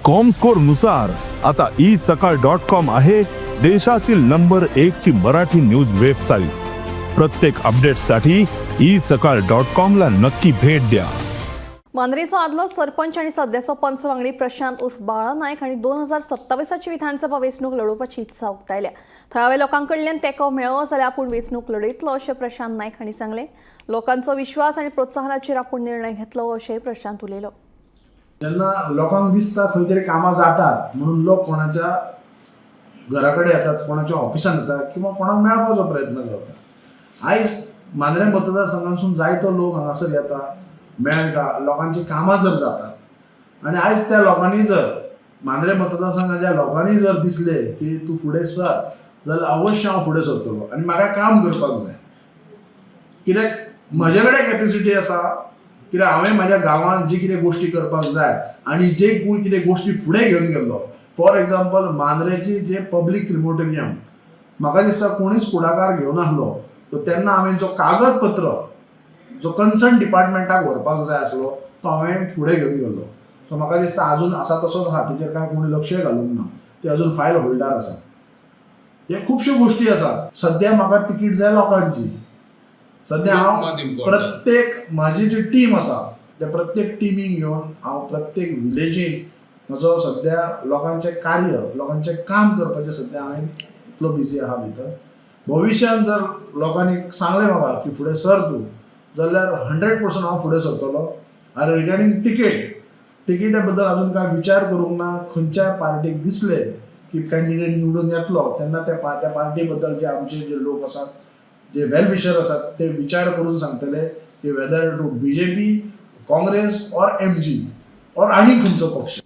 Comscore नुसार आता E सकाळ डॉट कॉम आहे देशातील नंबर एक ची मराठी न्यूज वेबसाईट. प्रत्येक अपडेटसाठी ई सकाळ डॉट कॉम ला नक्की भेट द्या. मांद्रेचो आदलो सरपंच आणि सध्याचो पंच वांगडी प्रशांत उर्फ बाळा नायक हांणी 2027ची विधानसभा वेंचणूक लढोवपाची इत्सा उक्तायल्या. थळाव्या लोकां कडल्यान तेंको मेळ्ळो जाल्यार आपूण वेंचणूक लढयतलो अशें प्रशांत नायक हांणी सांगलें. लोकांचो विश्वास आनी प्रोत्साहनाचेर आपूण निर्णय घेतलो अशेंय प्रशांत उलयलो. जेन्ना लोकांक दिसता खंय तरी कामां जातात म्हणून लोक कोणाच्या घरा कडेन येतात, कोणाच्या ऑफिसांत येतात किंवा कोणाक मेळपाचो प्रयत्न करता. आयज मांद्रें मतदारसंघांतसून जायतो लोक हांगासर येता, मेळटा, लोकांची कामां जर जातात आनी आयज त्या लोकांनी जर, मांद्रें मतदारसंघाच्या लोकांनी जर दिसलें की तूं फुडें सर जाल्यार अवश्य हांव फुडें सरतलो आनी म्हाका काम करपाक जाय, कित्याक म्हजे कडेन कॅपेसिटी आसा, कित्याक हांवें म्हज्या गांवांत जी कितें गोश्टी करपाक जाय आनी जे कितें गोश्टी फुडें घेवन गेल्लो. फॉर एग्जाम्पल, मांद्रेची जे पब्लीक क्रिमोटोरियम, म्हाका दिसता कोणीच फुडाकार घेवनासलो. सो तेन्ना हांवें जो कागदपत्र जो कन्सर्न डिपार्टमेंटाक व्हरपाक जाय आसलो तो हांवें फुडें घेवन गेल्लो. सो म्हाका दिसता आजून आसा तसोच आहा, तेजेर कांय कोणी लक्षय घालूंक ना, ते अजून फायल होल्डार आसा. हे खुबश्यो गोश्टी आसात. सद्या म्हाका तिकीट जाय लोकांची. सद्या हांव मात important. प्रत्येक म्हाजी जी टीम आसा त्या प्रत्येक टिमीक घेवन हांव प्रत्येक विलेजीन म्हजो सद्या लोकांचें कार्य, लोकांचें काम करपाचें सद्या हांवें इतलो बिजी आहा भितर. भविश्यांत जर लोकांनी सांगलें म्हाका की फुडें सर तूं, जाल्यार 100% हांव फुडें सरतलो. आनी रिगार्डींग तिकेट, तिकेटा बद्दल अजून कांय विचार करूंक ना. खंयच्याय पार्टीक दिसलें की कॅन्डिडेट निवडून येतलो, तेन्ना त्या पार्टी बद्दल जे आमचे जे लोक आसात, जे वेल विशर आसात, ते विचार करून सांगतले की whether to BJP, Congress or MG or आनी खंयचो पक्ष.